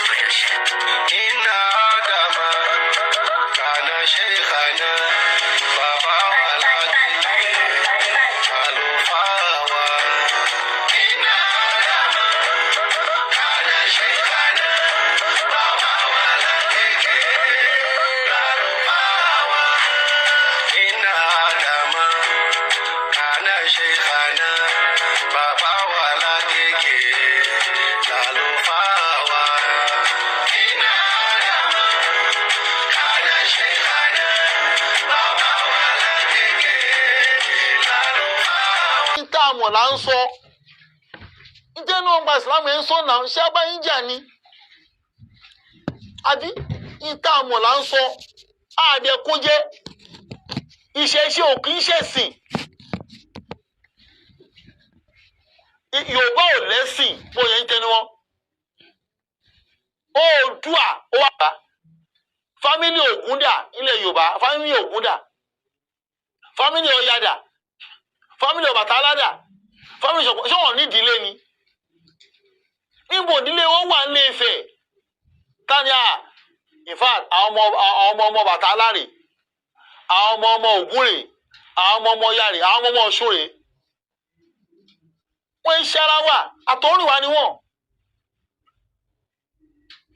Inna Adama kana shaykhana, bàbá wa lágbègbè, àlùfáà wa. Inna Adama kana shaykhana, bàbá wa lágbègbè, àlùfáà wa. Inna Adama kana shaykhana, bàbá wa lágbègbè, àlùfáà wa. Inna Adama kana shaykhana, bàbá wa lágbègbè, àlùfáà wa. Ní tá a mọ̀ là ń sọ. Ǹjẹ́ náà gba ìsìlámù ẹ̀ ń sọ náà? Ṣé abáyín jà ni? Àbí ní tá a mọ̀ là ń sọ? Àdẹ kó jẹ́ ìṣẹ̀ṣe ò kì í ṣẹ̀sìn. Yorùbá ò lẹ́sìn bó yẹn ń tẹnu wọn. Oòduà ó wà bá family Ògúndà ilẹ̀ Yorùbá, family Ògúndà, family Ọ̀yàdà, family Ọbàtálá dà, family Ṣọ̀pọ̀. Ṣé wọn ní ìdílé ni? Níbo ìdílé wọn wà ní Ifẹ̀? Tani à, in fact, àwọn ọmọ ọmọ Ọbàtálá rè, àwọn ọmọ ọmọ Ògún rè, àwọn ọmọ ọmọ Ọya rè, àwọn ọmọ ọmọ Ọ̀ṣun rè. Wọ́n ń ṣara wà, àtọ̀rìnwá ni wọ́n.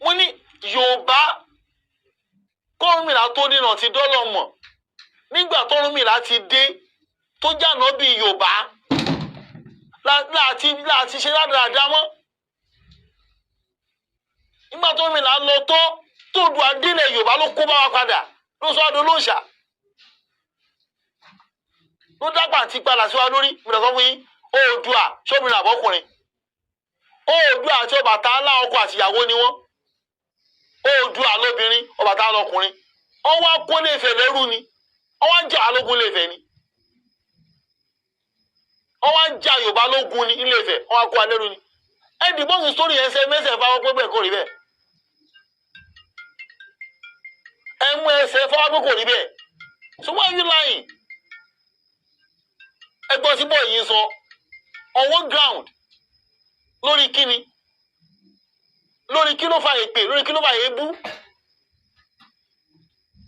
Mo ní Yorùbá kọ́rùnmìlà tó dínà ti dọ́lọ̀ mọ̀ nígbà tọ́rùnmìlà ti dé tó jàná bíi Yorùbá láti ṣe ládàáda mọ́. Nígbà tọ́rùnmìlà lọ tán tó du adílẹ̀ Yorùbá ló kó bá wa padà, ló sọ adó lóòṣà, ló dágbà àti padà sí wa lórí. Mi lọ sọ fún yín, Oòduà sóbìnrin àbọ́kùnrin? Oòduà àti Ọbàtálá ọkọ àtìyàwó ni wọ́n. Oòduà lóbìnrin, Ọbàtálá lọkùnrin. Wọ́n wá kó lè fẹ́ lẹ́rú ni, wọ́n wá ń jà lógun lè fẹ́ ni, wọ́n wá ń jà Yorùbá lógun ní Ilé Ifẹ̀, wọ́n wá kó wa lẹ́rú ni. Ẹ dìbò sí sórí yẹn, ṣe mẹsẹ̀ fáwọn pé bẹ́ẹ̀ kò rí bẹ́ẹ̀. Ẹ mú ẹsẹ̀ fáwọn pé kò rí bẹ́ẹ̀. So why are you lying? Ẹ gbọ́n sí bọ́ọ̀ yìí ń sọ on what ground? Lórí kíni? Lórí kí ló fa èpè? Lórí kí ló fa èébú?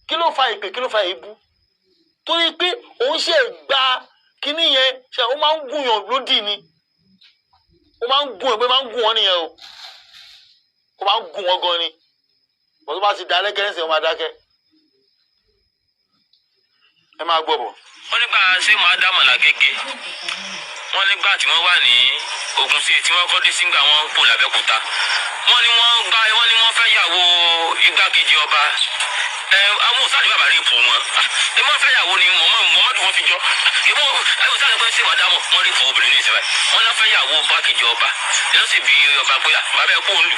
Kí ló fa èpè? Kí ló fa èébú? Torí pé òun ṣe gba kíní yẹn ṣe, ó máa ń gùnyàn lódì ni, ó máa ń gùn ẹ pé máa ń gùn wọn nìyẹn o, ó máa ń gùn wọn gan ni. Bọ́n tó bá ti dalẹ́ kẹ́rẹ́sì, ó máa dákẹ́. Ẹ máa gbọ́ bọ̀. Wọ́n nígbà ṣé máa dá màlá gẹ́gẹ́. Wọ́n nígbà tí wọ́n wà ní Ogun sí tí wọ́n kọ́ dé sígbà wọ́n kò l'Abẹ́òkúta, wọ́n ní wọ́n gbá, wọ́n ní wọ́n fẹ́ yàwó igbákejì ọba. Ẹ àwọn òsàlẹ̀ bàbá rí ipò wọn, ẹ má fẹ́ yàwó ni mọ̀mọ́dù wọn fi jọ. Ẹ mọ ẹ òsàlẹ̀ pé ṣé wàá dámọ̀ wọ́n rí ipò obìnrin ní ìsìnbáyìí. Wọ́n náà fẹ́ yàwó igbákejì ọba, ẹ ló sì bí ọba pé bàbá ẹ kó ń lù.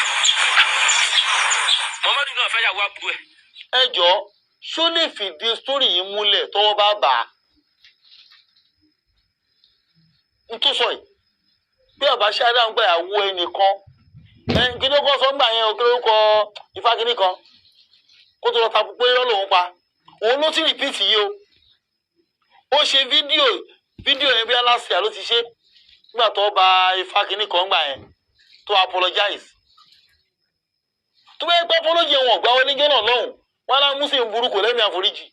Mọ̀mọ́dù náà fẹ́ yàwó àbúrò ẹ. Ẹ jọ, ṣó lè fìdí sítórì yìí múlẹ̀ tọ́wọ́ bá bà á? N tó sọ yìí bí ọba ṣáádà ń gbà yàwó ẹnìkan, ẹ kí ló kọ́ sọ ń gbà yẹn o? Kí ló kọ ifá kínní kan kó tó lọ ta pé irọ́ lòun pa? Òun ló ti repeat yìí o. Ó ṣe fídíò yẹn bí aláṣẹ ló ti ṣe nígbà tó ba ifá kínní kan gbà yẹn tó apologize. Tó bá yẹ pé apology wọn gbà wọlé jọ́nà lọ́hùn wọn lá muslim burúkú lẹ́mìí àforíjì,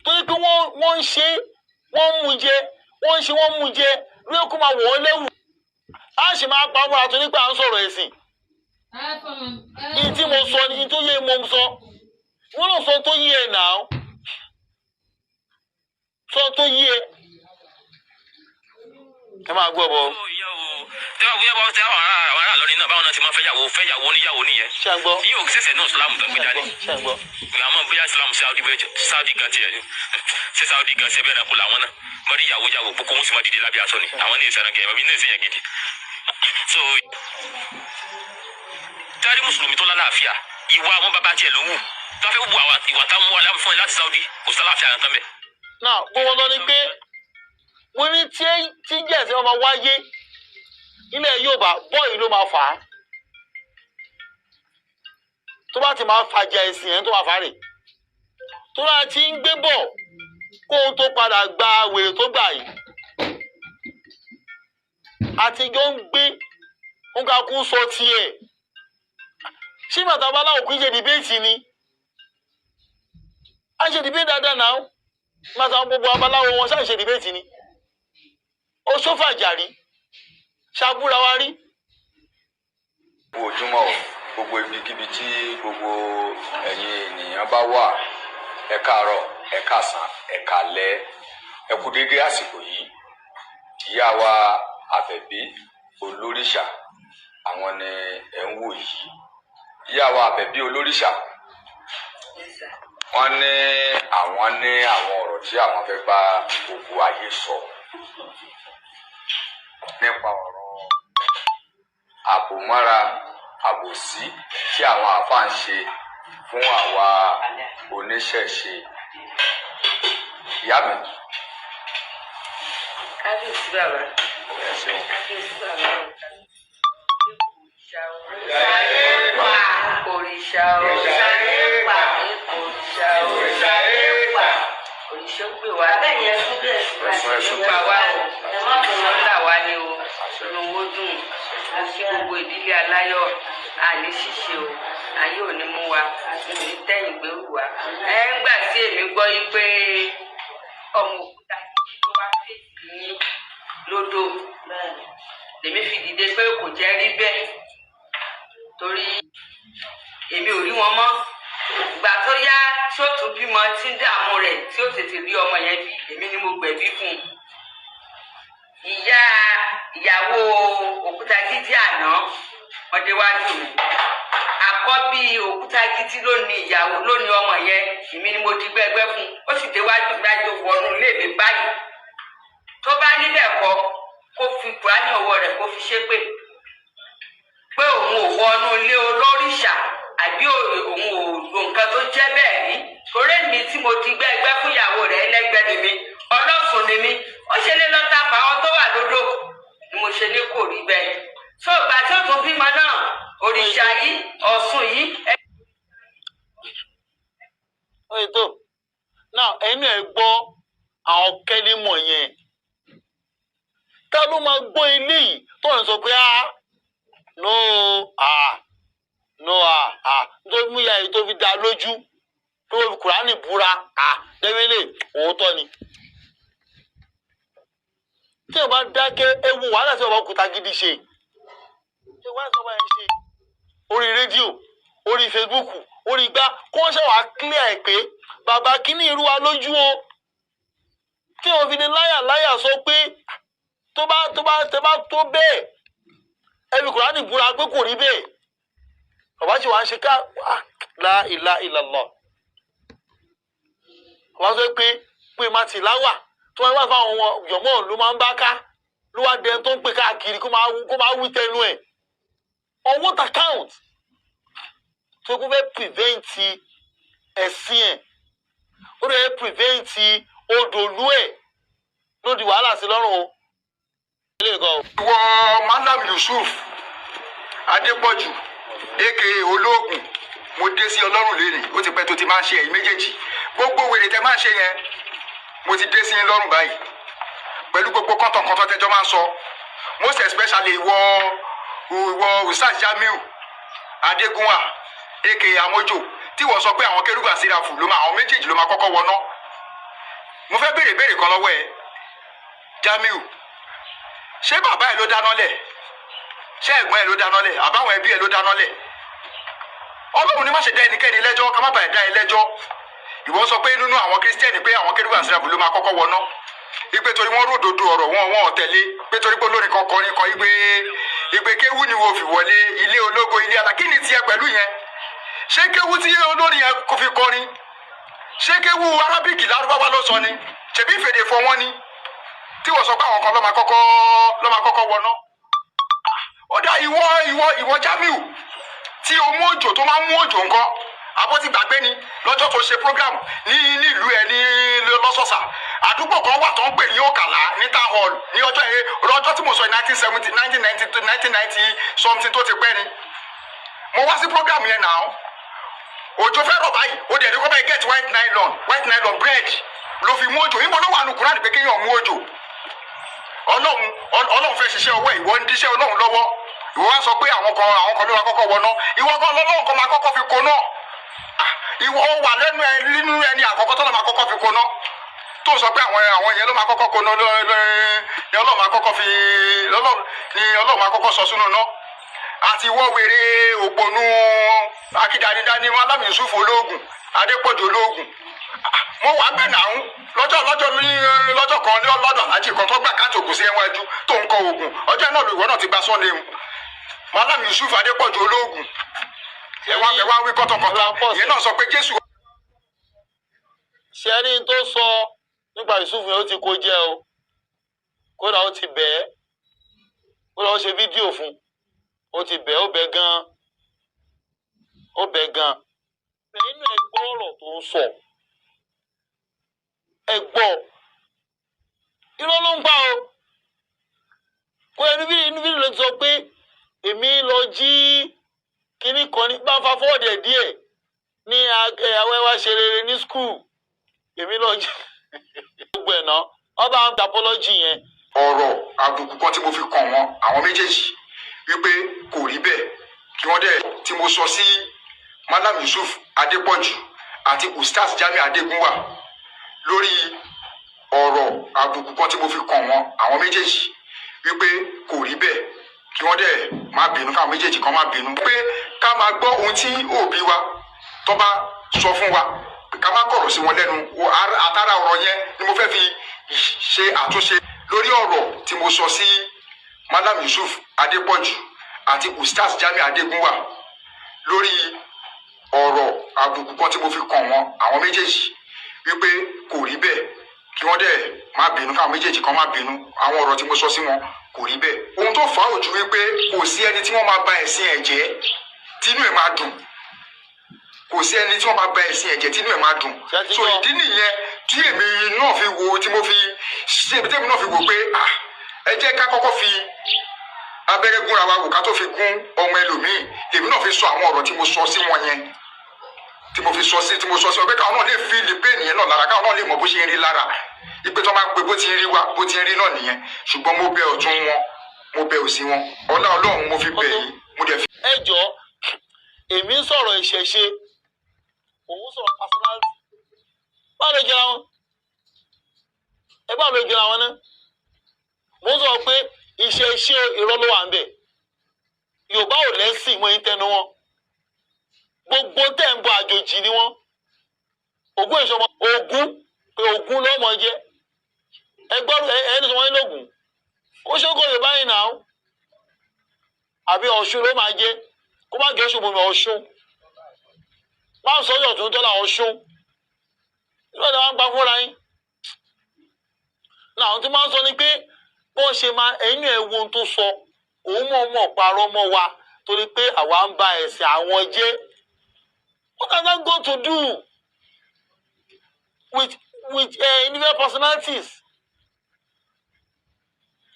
torí pé wọ́n ń ṣe, wọ́n ń mú jẹ, wọ́n ń ṣe, wọ́n ń mú jẹ lóye kó máa wọ̀ ọ́ lẹ́wù. Á sì máa pa ọmọ àtúntò nípa à ń sọ̀rọ̀ ẹ̀sìn. Ní tí mo sọ ní tó yé mo sọ, wọ́n náà sọ tó yé ẹ̀ náà, sọ tó yé ẹ. Ẹ máa gbọ́ bọ̀. Tẹ́wọ́ bóyá bá tẹ́ àwọn ará lọ́rin náà, báwọn náà ti máa fẹ́yàwó oníyàwó nìyẹn. Ṣé ń gbọ́? Yóò ṣẹ̀ṣẹ̀ náà Islam tó gbé dání. Ṣé ń gbọ́? Àmọ́ bóyá Islam Saudi, bóyá Saudi gan tiẹ̀ ṣe Saudi gan ṣe bẹ́ẹ̀ náà kó làwọn náà mọ̀rí yàwó yàwó gbogbo wọn sì máa dìde lábẹ́ aṣọ ni àwọn ní ìsẹ̀ràn gẹ̀ẹ́ ní ìsẹ̀yàn gidi. So tárí mùsùlùmí tó lálàáfíà, ìwà àwọn bàbá tiẹ̀ ló wù tó fẹ́ wù àwọn ìwà táwọn wà láwọn fún ẹ láti Saudi, kò sálàáfíà kankan bẹ́ẹ̀. Náà gbogbo lọ ni pé mo ní tí jẹ́sẹ̀ wọn máa wáyé ilẹ̀ Yorùbá, bọ́ọ̀lù ló máa fà á. Tó bá ti máa fàjà ẹ̀sìn ẹ̀ tó máa fà á rè, tó bá ti ń gbé bọ̀ kóun tó padà gba wèrè tó gbà yìí, àtijọ́ ń gbé nǹkan kú sọ tiẹ̀. Ṣé bàtà babaláwo kì í ṣe debate ni? A ṣe debate dáadáa náà. Màtà gbogbo babaláwo wọn ṣáà ṣe debate ni. Ó ṣófàjàrí ṣàbúra wa rí. Kú ojúmọ́ o, gbogbo ibikíbi tí gbogbo ẹ̀yin ènìyàn bá wà, ẹ káàárọ̀, ẹ káàsán, ẹ káalẹ́, ẹ kú déédéé àsìkò yìí. Ìyá wa Àbẹ̀bí Olórìṣà, àwọn ni ẹ̀ ń wò yìí. Ìyá wa Àbẹ̀bí Olórìṣà, wọ́n ní àwọn ní àwọn ọ̀rọ̀ tí àwọn fẹ́ bá gbogbo ayé sọ nípa ọ̀rọ̀ àbòmọ́ra àbòsí tí àwọn àáfàá ń ṣe fún àwa oníṣẹ̀ṣe. Ìyá mi. Kábíyèsí bàbá. Ẹ ṣeun. Kábíyèsí bàbá o. Òrìṣà o. Òrìṣà o. Òrìṣà o. Òrìṣà ó gbè wá. Ẹ̀sùn, ẹ̀sùn. Gbà wá o. Òrìṣà là wá ní o. Olówó dùn. Mo kí gbogbo ìdílé aláyọ̀, àní ṣíṣe o. Ayé ò ní mú wa. Ò ní tẹ̀yìn gbèrú wa. Ẹ ń gbà tí èmi gbọ́ yí pé ọmọ òkúta yìí tó wá fèsì yín lódò, lèmi fi dìde pé kò jẹ́ rí bẹ́ẹ̀, torí èmi ò rí wọn mọ́. Ìgbà tó yá tí ó tún bímọ, tí ń dààmú rẹ̀, tí ó tètè rí ọmọ yẹn bí, èmi ni mo gbẹ̀bí fún un. Ìyá ìyàwó òkúta jíjí àná, wọ́n déwájú mi. Àkọ́bí òkúta jíjí ló ní ìyàwó, ló ní ọmọ yẹn. Èmi ni mo di gbẹgbẹ fún un. Ó sì déwájú mi láti wọnú ilé mi báyìí. Tó bá níbẹ̀ kọ́, kó fi kùránì ọwọ́ rẹ̀ kó fi ṣépè pé òun ò wọnú ilé olórìṣà àbí òun ò lo nǹkan tó jẹ́ bẹ́ẹ̀ rí, torí èmi tí mo di gbẹ́gbẹ́ fún ìyàwó rẹ̀, ẹlẹ́gbẹ́ ni mi, ọlọ́sùn ni mi. Ó ṣe lé lọ́tà fáwọn tó wà lódò ni mo ṣe ní kò rí bẹ́ẹ̀. Tó ìgbà tí ó tún bímọ náà, òrìṣà yìí, Ọ̀ṣun yìí. Oye tó now, ẹnu ẹ gbọ́ àwọn kẹ́límọ̀ yẹn. Ta ló máa gbọ́ eléyìí tó ń sọ pé, "Ah, no, ah, no, ah, ah"? Nítorí mú ìyá yìí tó fi dá lójú tó fi Kùránì búra, ah, dẹ́mílẹ̀ òótọ́ ni. Tí o bá dákẹ́, ewu wàhálà tí bàbá òkúta gidi ṣe, ṣe wàhálà tí bàbá yẹn ṣe orí rédíò, orí Facebook, orí igbá, kó wọ́n ṣe wàá clear ẹ̀ pé bàbá kíní irú wa lójú o, tí o fi ní láyà láyà sọ pé tó bá tẹ bá tó bẹ́ẹ̀, ẹ fi Kùránì búra pé kò rí bẹ́ẹ̀. Bàbá ṣe wàá ṣe ká la ilaha illallah. Bàbá sọ pé má ti láwà tó wáá wá fáwọn yọ̀mọ́ ló máa ń bá ká, ló wá dẹni tó ń pè káàkiri kó máa wí tẹnu ẹ̀. On what account? Tó kó fẹ́ prevent ẹ̀sìn ẹ̀, ó lè prevent odòlú ẹ̀, ló di wàhálà sí lọ́rùn o. Ilé nǹkan o. Ìwọ Malam Yusuf Adépọ̀jù, aka Olóògùn, mo dé sí Ọlọ́run lẹ́nìí. Ó ti pẹ́ tó ti máa ń ṣe ẹ̀yin méjèèjì gbogbo wèrè tẹ máa ń ṣe yẹn. Mo ti dé sí yín lọ́rùn báyìí pẹ̀lú gbogbo kọ́ńtọ̀kọ́ńtọ̀ tẹjọ́ máa ń sọ, most especially ìwọ Ustaz Jamiu Adégúnwà, aka Amojo, tí wọ́n sọ pé àwọn kérúbù àsíráfù ló máa, àwọn méjèèjì ló máa kọ́kọ́ wọná. Mo fẹ́ béèrè béèrè kan lọ́wọ́ ẹ, Jamiu. Ṣé bàbá ẹ ló dáná lẹ̀? Ṣé ẹ̀gbọ́n ẹ ló dáná lẹ̀? Àbáwọn ẹbí ẹ ló dáná lẹ̀? Ọlọ́run ní má ṣe dá ẹnikẹ́ni lẹ́jọ́, ká má bàa dá ẹ lẹ́jọ́. Ìwọ sọ pé nínú àwọn Kírísítẹ́nì pé àwọn kérúbù àsíráfù ló máa kọ́kọ́ wọná, ipe torí wọ́n ròdòdó ọ̀rọ̀ wọn, wọn ò tẹ̀lé, pé torí pé olórin kan kọrin kan igbe kéwú ni wo fi wọlé ilé ológo, ilé ala. Kí ni tiẹ̀ pẹ̀lú yẹn? Ṣé kéwú tí olórin yẹn kò fi kọrin, ṣé kéwú arábíkì lárúbáwá ló sọ ni? Ṣèbí ìfèdè fọ wọn ni, tí wọ́n sọ pé àwọn kan ló máa kọ́kọ́ wọná. Ó dá ìwọ Jamiu tí o mú òjò, tó máa ń mú òjò ńkọ́? Àbó ti gbàgbé ni lọ́jọ́ tó ṣe program ní nílùú ẹ ní lọ́sọ̀ọ̀sà, àdúgbò kan wà tó ń pè ní Òkàlá ní town hall ní ọjọ́ yẹn. Ọjọ́ tí mo sọ, 1970, 1990, 1990 something, tó ti pẹ́ ni mo wá sí program yẹn náà. Òjò fẹ́ rọ̀ báyìí, ó dẹ̀ ní kó bẹ́ẹ̀ get white nylon, white nylon bread ló fi mú òjò. Níbo ló wà nù Kúránì pé kéèyàn mú òjò? Ọlọ́run, Ọlọ́run fẹ́ ṣiṣẹ́ ọwọ́, ìwọ ń díṣẹ́ Ọlọ́run lọ́wọ́. Ìwọ wá sọ pé àwọn kan ló máa kọ́kọ́ wọná. Ìwọ kan lọ́lọ́run kan máa kọ́kọ́ fi koná. Ah, ìwọ wà lẹ́nu ẹ nínú ẹni àkọ́kọ́ tó lọ́ máa kọ́kọ́ fi koná, tó sọ pé àwọn yẹn ló máa kọ́kọ́ koná ní Ọlọ́run máa kọ́kọ́ fi ní Ọlọ́run máa kọ́kọ́ sọ sínú náà. Àti ìwọ wèrè òpònú akídanidání Mallam Yusuf olóògùn, Adépọ̀jù olóògùn. Ah, mo wà bẹ́ẹ̀ náà lọ́jọ́ lọ́jọ́ ní lọ́jọ́ kan ní lọ́dọ̀ alájì kan tó gbà káàtó ògùn sí ẹwájú tó ń kọ ògùn. Ọjọ́ náà lòwọ́ náà ti gba sọ́ọ̀nù ewu Mallam Yusuf Adépọ̀jù olóògùn. Ẹ wá wí kọ́tọ̀kọ́tọ̀, ìyẹn náà sọ pé Jésù. Ṣe ẹni tó sọ nípa Yusuf yẹn, ó ti kó jẹ́ o. Kódà ó ti bẹ̀ẹ́, kódà ó ṣe fídíò fún, ó ti bẹ̀ẹ́, ó bẹ̀ gan-an, ó bẹ̀ gan-an. Inú ẹ gbọ́ ọ̀rọ̀ tó ń sọ, ẹ gbọ́, irọ́ ló ń pa o. Kó ẹnu bí inú fídíò ló ti sọ pé èmi lọ jí kinní kan ní bá ń fa fọ́ọ̀dẹ̀ díẹ̀ ní àwọn ẹwà ṣe rere ní school, èmi lọ jí gbogbo ẹ̀ náà, wọ́n bá ń ta apology yẹn. Ọ̀rọ̀ àbùkù kan tí mo fi kàn wọ́n àwọn méjèèjì wípé kò rí bẹ́ẹ̀, kí wọ́n dẹ̀ tí mo sọ sí Mallam Yusuf Adépọ̀jù àti Ustaz Jamiu Adégúnwà lórí ọ̀rọ̀ àbùkù kan tí mo fi kàn wọ́n àwọn méjèèjì wípé kò rí bẹ́ẹ̀, kí wọ́n dẹ̀ má bínú, káwọn méjèèjì kan má bínú, pé ká máa gbọ́ ohun tí òbí wa tó bá sọ fún wa, ká má kọ̀rọ̀ sí wọn lẹ́nu. Àtàrà ọ̀rọ̀ yẹn ni mo fẹ́ fi ṣe àtúnṣe lórí ọ̀rọ̀ tí mo sọ sí Mallam Yusuf Adépọ̀jù àti Ustaz Jamiu Adégúnwà lórí ọ̀rọ̀ àbùkù kan tí mo fi kàn wọ́n àwọn méjèèjì wípé kò rí bẹ́ẹ̀, kí wọ́n dẹ̀ má bínú, káwọn méjèèjì kan má bínú. Àwọn ọ̀rọ̀ tí mo sọ sí wọn kò rí bẹ́ẹ̀. Ohun tó fà á ò ju wípé kò sí ẹni tí wọ́n máa ba ẹ̀sìn ẹ̀ jẹ́ tínú ẹ̀ máa dùn. Kò sí ẹni tí wọ́n máa ba ẹ̀sìn ẹ̀ jẹ́ tínú ẹ̀ máa dùn. Ṣé ti So gbọ́? ìdí nìyẹn tí èmi náà fi wo, tí mo fi ṣe, tèmi náà fi wò pé, ah, ẹ jẹ́ ká kọ́kọ́ fi abẹ́rẹ́ gúnra wa wò ká tó fi gún ọmọ ẹlòmíì. Lèmi náà fi sọ àwọn ọ̀rọ̀ tí mo sọ sí wọn yẹn, tí mo sọ sí wọn pé káwọn náà lè fi lè pé nìyẹn náà lára, káwọn náà lè mọ bó ṣe ń rí lára, ipe tó máa ń pe bó ti ń rí wa, bó ti ń rí náà nìyẹn. Ṣùgbọ́n mo bẹ̀ ọ̀tún wọn, mo bẹ̀ òsì wọn, ọlá Ọlọ́run mo fi bẹ̀ yín, mo dẹ̀ fi. Ẹ jọ, èmi ń sọ̀rọ̀ ìṣẹ̀ṣe, òun sọ̀rọ̀ personality. Báwo ló jẹra wọn? Ẹ báwo ló jẹra wọn náà? Mo ń sọ pé ìṣẹ̀ṣe, irọ́ ló wà ń bẹ̀. Yorùbá ò lẹ́sìn mọ́ yín tẹnu wọn. Gbogbo tẹ̀ ń bọ, àjòjì ni wọ́n. Ògún ìṣọmọ Ògún pé Ògún lọ́mọ jẹ́. Ẹgbọ́n ẹni sọ wọ́n ní lógún ó ṣókò Yorùbá yìí náà, àbí Ọ̀ṣun ló máa jẹ́? Kó má gẹ̀ẹ́sù bomi Ọ̀ṣun, má sọ́jọ́ tó ń tọ́lá Ọ̀ṣun nígbà tí wọ́n ń pa fúnra yín náà. Àwọn tí máa ń sọ ni pé bọ́n ṣe máa ẹ̀yìn ẹ̀ wo ohun tó sọ, òun mọ̀ mọ̀ parọ́ mọ́ wa torí pé àwa ń ba ẹ̀sìn àwọn jẹ́. What has that got to do with individual personalities?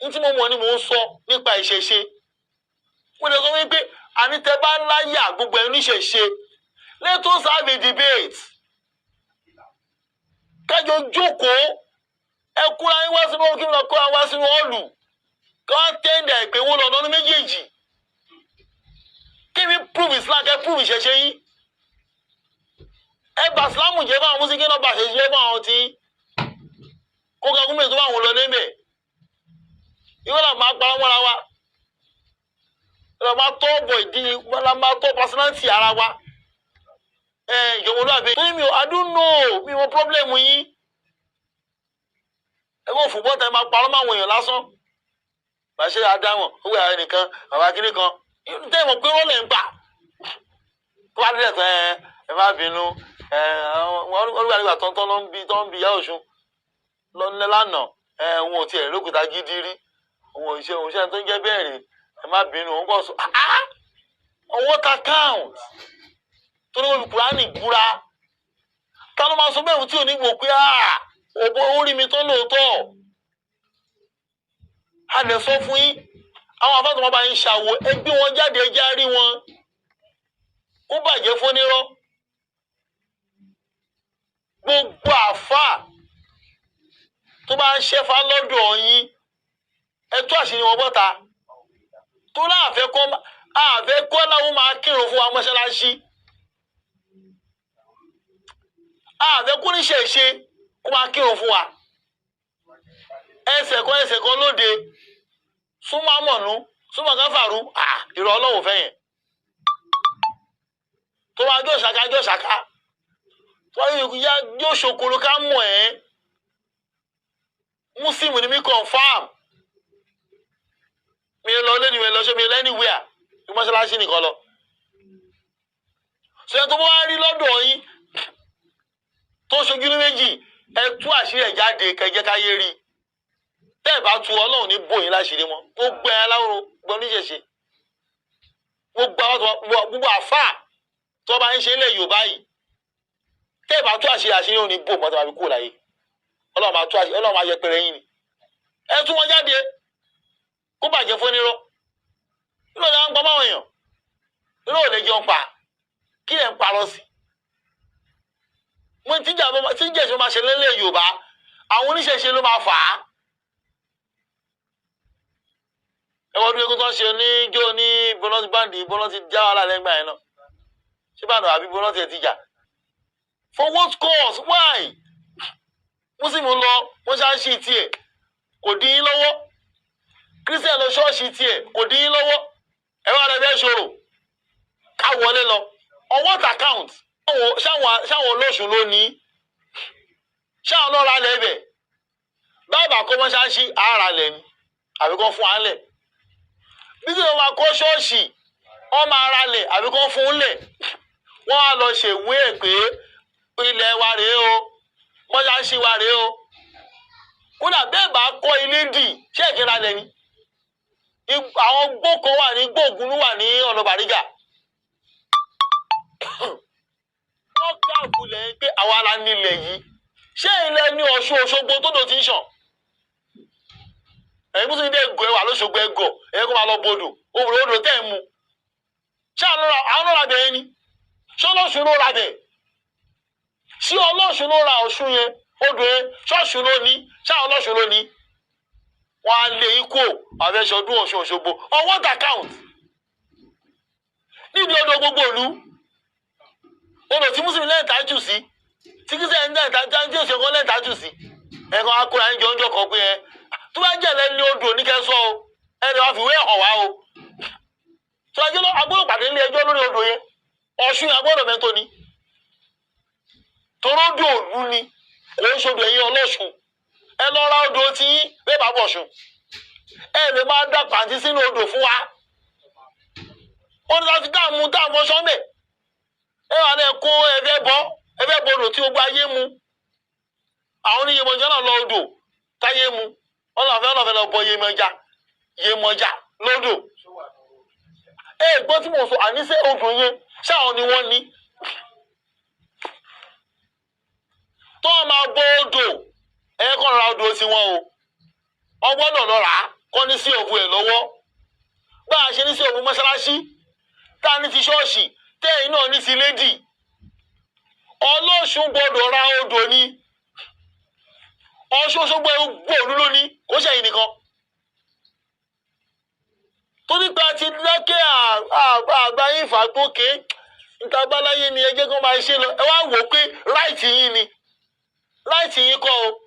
N tí mo mọ̀ ni mò ń sọ nípa ìṣẹ̀ṣe. Mo lè sọ wípé àní tẹ bá láyà gbogbo ẹ̀ níṣẹ̀ṣe, let us have a debate, kájọ jókòó. Ẹ kúra yín wá sínú kí n kóra wá sínú hall, kí wọ́n tẹ́ndà ìpè wọ́n lọ́nà ọdún méjèèjì, kí mi prove Islam, kẹ́ prove ìṣẹ̀ṣe yín. Ẹ bà Islam jẹ́ fún àwọn mùsùlùmí náà, bà ṣẹ̀ṣẹ̀ jẹ́ fún àwọn tí kó ka gómìnà tó bá wọn lọ níbẹ̀. Ìwé náà máa parọ́ mọ́ra wa, la máa tọ́ bọ̀ ìdí, la máa tọ́ personality ara wa. Ẹ ìjọba olúwàbí tó ní mi ò, I don't know, mi ò problem yín. Ẹ kò fún bọ́tà, ẹ máa parọ́ máwọn èèyàn lásán. Bàṣẹ àdáwọn ó wẹ àwọn ẹnìkan bàbá kiri kan tẹ́ ẹ mọ̀ pé rọ́lẹ̀ ń pa tó bá dé tán. Ẹ má bínú. Ẹ wọ́n wà nígbà tó ń bí ìyá Ọ̀ṣun lọ́nà lánàá. Ẹ wọn ò tiẹ̀ lókùtà gidi rí, òun ò ṣe òun ṣe tó ń jẹ́ bẹ́ẹ̀ rí. Ẹ má bínú. Òun kò sọ owó ta count tó ní wọ́n fi Kùránì búra. Ta ló máa sọ bẹ́ẹ̀ tí ò ní wò pé òbó orí mi tó lóòótọ́? A lè sọ fún yín, àwọn afáàtò wọn bá ń ṣàwò, ẹ gbé wọn jáde, ẹ já rí wọn kó bàjẹ́ fún nírọ́. Gbogbo àáfàá tó bá ń ṣẹ́fà lọ́dọ̀ yín, ẹ tú àṣírí wọn bọ́ta. Tó láàfẹ́ kọ́, àfẹ́ kọ́ láwọn máa kírun fún wa mọ́ṣáláṣí, àfẹ́ kó níṣẹ́ ṣe kó máa kírun fún wa. Ẹsẹ̀ kan, ẹsẹ̀ kan lóde, súnmọ́ àmọ̀nú, súnmọ́ káfàrú, ìrọ̀ Ọlọ́run fẹ́ yẹn. Tó máa jó ṣàká, jó ṣàká, tó máa jó ṣokoro ká mọ̀ ẹ́. Muslim ni mi, confam. Mi lọ lẹ́nu, mi lọ ṣe mi lẹ́niwíà ní mọ́ṣáláṣí nìkan lọ. Ṣé tó bá wá rí lọ́dọ̀ yín tó ṣojú ní méjì, ẹ tú àṣírí ẹ̀ jáde, kẹjẹ káyé rí. Tẹ́ ẹ̀ bá tu, Ọlọ́run ní bò yín láṣìírí mọ́. Gbogbo ẹ̀ aláwòrán, gbogbo oníṣẹ̀ṣe, gbogbo àwọn, gbogbo àfáà tó bá ń ṣe ilẹ̀ Yorùbá yìí, tẹ́ ẹ̀ bá tú àṣírí, àṣírí ò ní bò mọ́ tó bá fi kúrò láyé. Ọlọ́run máa tú àṣírí, Ọlọ́run máa yẹpẹrẹ yín ni. Ẹ tú wọn jáde, kó bàjẹ́ fún onírọ́. Irọ́ ni wọ́n ń pa máwọn èèyàn, irọ́ ò lè jẹun pa. Kí lẹ̀ ń parọ́ sí? Mo tíjà tíjà ṣe máa ṣe lélẹ̀ Yorùbá, àwọn oníṣẹ̀ṣe ló máa fà á. Ẹ wọ́n dúró tó ń ṣe ní jó ní bọ́lọ́tì báńdì, bọ́lọ́tì já wàhálà lẹ́gbàá yẹn náà. Ṣé báńdì àbí bọ́lọ́tì ẹ̀ ti jà? For what cause? Why? Muslim lọ mọ́ṣáláṣí tiẹ̀, kò dín in lọ́wọ́. Christian lọ ṣọ́ọ̀ṣì tiẹ̀, kò dín in lọ́wọ́. Ẹ wá rẹ fẹ́ ṣòro ká wọlé lọ. On what account? Ṣáwọn olóṣùn ló ní? Ṣáwọn lọ́ra lẹ́bẹ̀? Bábà kọ́ mọ́ṣáláṣí, ara lẹ̀ ni àbí kọ́ fún wa lẹ̀? Bí kí ló máa kọ́ ṣọ́ọ̀ṣì, wọ́n máa ra lẹ̀ àbí kọ́ fún un lẹ̀? Wọ́n á lọ ṣèwé ẹ̀ pé ilẹ̀ wa rèé o, mọ́ṣáláṣí wa rèé o. Kódà bẹ́ẹ̀ bá kọ́ ilé dì, ṣé ìkíra lẹ̀ ni? Àwọn gbó kan wà ní gbóògùn wà ní ọ̀nà Bàrígà, wọ́n káàbùlẹ̀ pé àwa la nílẹ̀ yìí. Ṣé ilẹ̀ ní Ọ̀ṣun Òṣogbo tó dò ti ń ṣàn? Ẹ̀yin mùsùlùmí dẹ̀ gọ̀, ẹ wà lóṣogbo, ẹ gọ̀, ẹ̀yin kó máa lọ bodò òwúrọ̀ odò tẹ̀ ń mu. Ṣé àwọn ló ra bẹ̀ yẹn ni? Ṣé ọlọ́ṣun ló ra bẹ̀? Ṣé ọlọ́ṣun ló ra Ọ̀ṣun yẹn, odò yẹn? Ṣọ́ọ̀ṣun ló ní? Ṣé àwọn ọlọ́ṣun ló ní? Wọ́n á lé ikú àfẹsọdún Ọ̀ṣun Òṣogbo. On what account? Níbi odò gbogbo ìlú, odò tí mùsùlùmí lẹ́yìn tájú sí, tí kìsẹ́ ń lẹ́yìn tájú, tí òṣèlú lẹ́yìn tájú sí, ẹ̀kan akóra ń jọ ń jọ kan pé ẹ tó bá jẹ̀lẹ̀ ní odò oníkẹ́sọ́ o, ẹni wàá fi wé hàn wá o. Tó ẹjọ́ agbọ́dọ̀ pàdé nílé ẹjọ́ lórí odò yẹn. Ọ̀ṣun yẹn agbọ́dọ̀ mẹ́tò ni, toródò òlu ni, kò ń ṣodò ẹ̀yìn ọlọ́ṣun. Ẹ lọ ra odò tí yín bẹ́ẹ̀ bá bọ̀ ṣun. Ẹ lè máa dá pàǹtí sínú odò fún wa. Ó ní láti dáàmú dáàmú ọṣọ mẹ́. Ẹ wà lẹ kó ẹfẹ bọ, ẹfẹ bọdò tí gbogbo ayé mu. Àwọn oníyèmọjà náà lọ odò táyé mu, wọn lọ fẹ́ lọ fẹ́ lọ bọ Yemọja, Yemọja lódò. Ẹ gbọ́ tí mo sọ, àníṣe odò yẹn, ṣáwọn ni wọ́n ní tó wọn máa bọ odò? Ẹ kọ́ ra odò sí wọn o, wọn gbọ́dọ̀ lọ rà á, kọ́ ní sí òfu ẹ̀ lọ́wọ́. Bá a ṣe ní sí òfu mọ́ṣáláṣí, tá a ní ti ṣọ́ọ̀ṣì, tẹ́yìn náà ní ti lédì. Ọlọ́ṣun gbọ́dọ̀ ra odò ni. Ọ̀ṣun Òṣogbo gbòòlù lónìí, kò ṣẹ̀yìn nìkan. Torí pé a ti dákẹ́, àgbáyé ìfàgbókè ìtagbáláyé ni, ẹ jẹ́ kó máa ṣe lọ. Ẹ wá wò ó pé right yín ni. Right yín kọ́ o,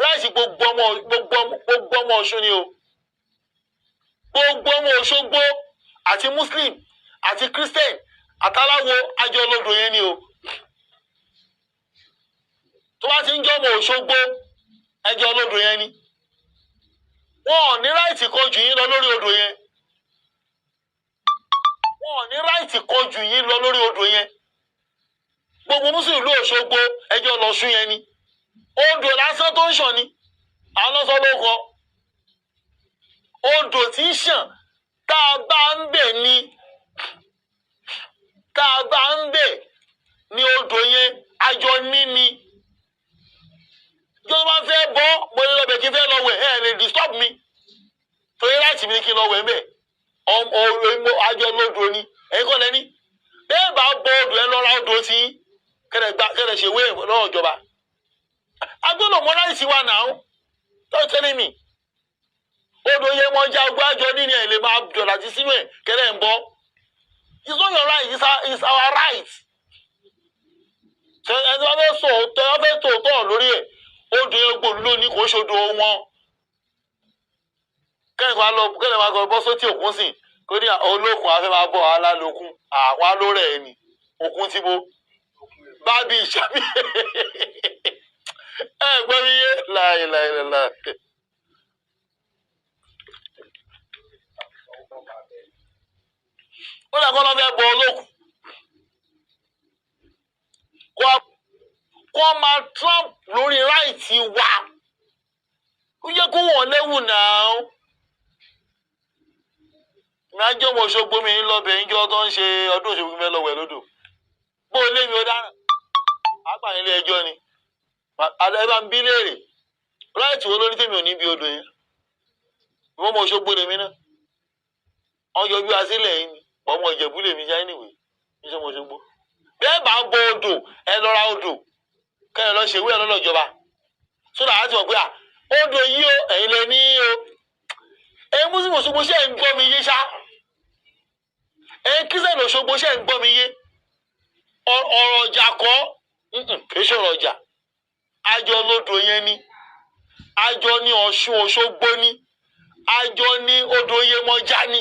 right gbogbo ọmọ, gbogbo ọmọ Ọ̀ṣun ni o, gbogbo ọmọ Òṣogbo, àti Muslim àti Christian àtàláwo, àjọ olódò yẹn ni o. Tó bá ti ń jọ́ ọmọ Òṣogbo, ẹjọ́ olódò yẹn ni. Wọn ò ní right kan jù yín lọ lórí odò yẹn. Wọn ò ní right kan jù yín lọ lórí odò yẹn. Gbogbo mùsùlùmí ìlú Òṣogbo, ẹjọ́ lọ́ṣun yẹn ni. Odò lásán tó ń ṣàn ni, àwọn lọ́sọ ló kọ odò tí ń ṣàn. Tá a bá ń bẹ̀ ni, tá a bá ń bẹ̀ ni odò yẹn, àjọ níní. Tí wọ́n bá fẹ́ bọ́, mo lè lọ bẹ̀ kí n fẹ́ lọ wẹ̀. Ẹ lè disturb mi, torí láti mi ní kí n lọ wẹ̀ ń bẹ̀. Àjọ lódò ni, ẹ̀yin kọ́ lẹ́ni. Bẹ́ẹ̀ bá bọ odò, ẹ lọ ra odò tí kẹ́lẹ̀ gba, kẹ́lẹ̀ ṣe wé lọ́wọ́ ìjọba. Agbọ́dọ̀ mọ right wa náà. Don't tell me. Odò Yemọja gbájọ nínú ẹ̀ lè máa dọ̀là sí sínú ẹ̀ kẹlẹ́ ń bọ́. It's not your right, it's our right. Ṣe ẹni wọ́n fẹ́ sọ òótọ́, wọ́n fẹ́ sọ òótọ́ lórí ẹ̀? Odò yẹn gbòòlù lónìí, kò ṣodò wọn. Kẹ́hìn kan lọ, kẹ́hìn máa bọ́ sótì òkun sìn, kó ní olókun afẹ́ máa bọ̀ alálòkun àwọn alórẹ̀ ẹ̀ ni òkun tí bo bábí ìṣàbí ẹ gbọ́ mi yé láì láì láì. Ó lè kọ́ lọ́ fẹ́ bọ olókun kó máa Trump lórí right wa, ó yẹ kó wọ́n léwu náà. Ìrájọ́ ọmọ Òṣogbo mi ń lọ́bẹ̀ ń jọ́ tó ń ṣe ọdún Òṣogbo mi lọ́wọ́ ẹ̀ lódò. Bó o lé mi ó dáràn. Àgbà nílé ẹjọ́ ni. Ẹ bá ń bí léèrè. Right wo ló ní tèmi ò ní bí odò yẹn? Ìwọ́n ọmọ Òṣogbo lèmi náà. Wọ́n yọ bí wa sílẹ̀ yìí ni. Ọmọ Ìjẹ̀bú lèmi já anyway. Iṣẹ́ ọmọ Òṣogbo. Bẹ́ẹ̀ bá ń bọ odò, ẹ lọ ra odò. Kẹ́rin lọ ṣèwé ẹ̀ lọ́dọ̀ ìjọba. Sódà á ti mọ̀ pé à odò yìí o, ẹ̀yin lẹ ní o. Ẹ̀yin Mùsùlùmí Òṣogbo ṣe ń gbọ́ mi yé ṣá. Ẹ̀yin Kírísítẹ́nì Òṣogbo ṣe ń gbọ́ mi yé. Ọ̀rọ̀ ọjà kọ́, kì í ṣọ̀rọ̀ ọjà. Àjọ lodò yẹn ni. Àjọ ní Ọ̀ṣun Òṣogbo ni. Àjọ ní odò Yemọja ni.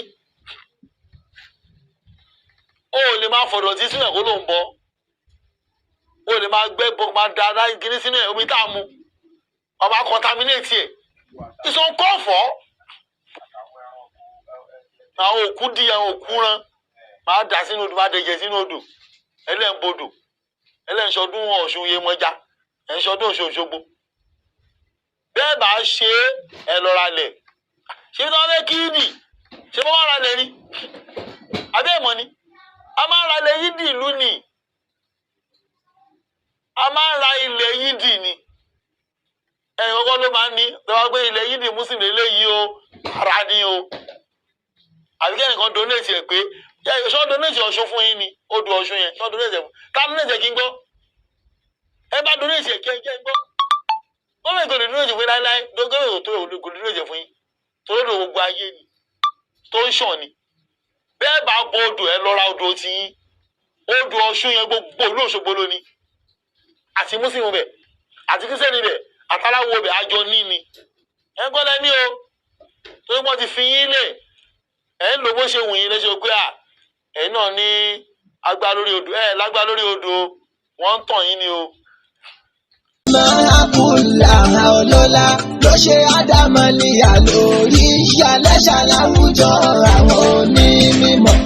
O ò lè máa fọ̀dọ̀ tí sínú ẹ̀ kó ló ń bọ̀. O lè máa gbẹ́ bọ́ máa da ara kiri sínú ẹ̀, omi tá a mu. Ọba contaminate ẹ̀. Ìsọ̀nkọ̀fọ̀. Àwọn òkú di àwọn òkú rán. Máa dà sínú odò, máa dẹ̀jẹ̀ sínú odò. Ẹlẹ́ǹbodò. Ẹlẹ́ǹṣọdún Ọ̀ṣun Yemọja. Ẹ̀ǹṣọdún Ọ̀ṣun Òṣogbo. Bẹ́ẹ̀ bá ṣe é, ẹ lọ ra lẹ̀. Ṣé bí wọ́n fẹ́ kí ìdì? Ṣé wọ́n máa ra lẹ̀ ni? Abẹ́ ìmọ̀ ni. A máa ń ra ilẹ̀ yídì ìlú ni. A máa ń ra ilẹ̀ yídì ni. Ẹ̀yin kọ́kọ́ ló máa ń ní. Tọ́ bá gbé ilẹ̀ yídì Mùsùlùmí eléyìí o, ara ni o. Àbí kí ẹnìkan donate ẹ̀ pé ṣọ́ donate Ọ̀ṣun fún yín ni, odò Ọ̀ṣun yẹn, ṣọ́ donate ẹ̀ fún. Ká donate ẹ̀ kí n gbọ́. Ẹ bá donate ẹ̀ kí ẹ jẹ́ n gbọ́. Gómìnà kò lè donate fún yín láíláí, gómìnà tó kò lè donate fún yín. Torí odò gbogbo ayé ni, tó ń ṣàn ni. Bẹ́ẹ̀ bá bọ odò, ẹ lọ ra odò ti yín. Odò Ọ̀ṣun yẹn gbogbo ìlú Òṣogbo ló ní. Àti Mùsùlùmí bẹ̀, àti Kírísítẹ́nì bẹ̀, àtàláwo bẹ̀, àjọ ní ni. Ẹ gbọ́dọ̀ ní o, torí wọ́n ti fi yín lẹ̀. Ẹ ń lo bó ṣe wù yín lẹ́sẹ̀ pé à ẹ̀yin náà ní agbára lórí odò, ẹ lágbára lórí odò, wọ́n ń tàn yín ni o. Máa kúlà ọlọ́lá ló ṣe ádámọ̀lìyà lórí ṣàlẹ́ṣà láwùjọ àwọn onímọ̀.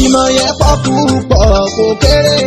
Ìmọ̀ yẹn pọ̀ púpọ̀, kò kéré.